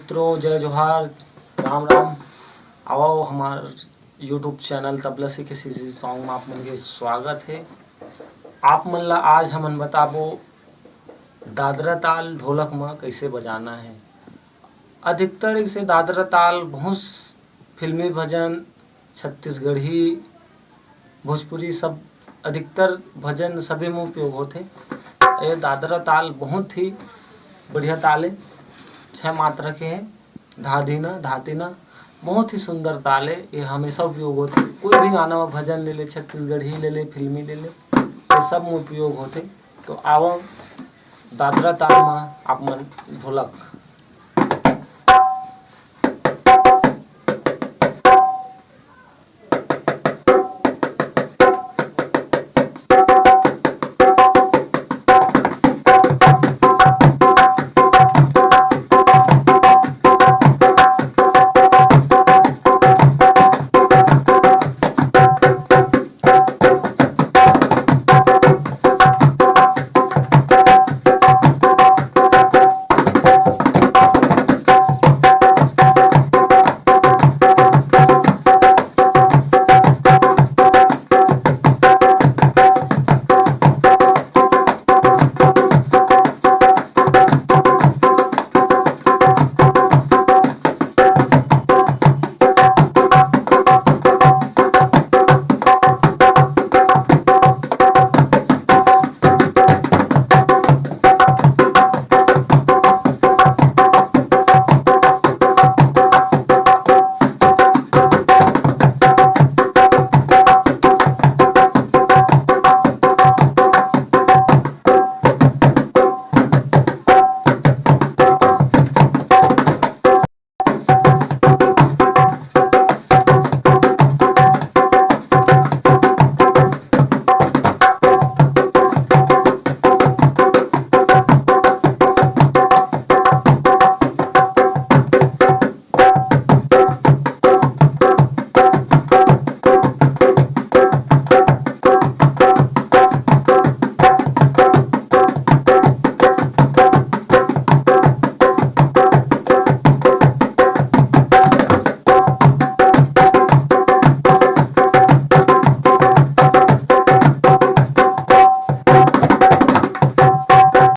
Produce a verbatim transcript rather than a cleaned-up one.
मित्रों, जय जोहार, राम राम। आवव, हमार YouTube चैनल तबला सीखे सीजी सॉन्ग में आप मन के स्वागत है। आप मन ला आज हमन बताबो दादरा ताल ढोलक में कैसे बजाना है। अधिकतर इसे दादरा ताल बहुत फिल्मी भजन, छत्तीसगढ़ी, भोजपुरी सब अधिकतर भजन सभी में उपयोग होथे। ये दादरा ताल बहुत ही बढ़िया ताल है, छः मात्रा के है, धाधीना धातीना, बहुत ही सुंदर ताल है। ये हमेशा उपयोग होथे, कोई भी गाना में भजन ले ले, छत्तीसगढ़ी ले ले, फिल्मी ले ले, ये सब में उपयोग होथे। तो आवव दादरा ताल में आप मन ढोलक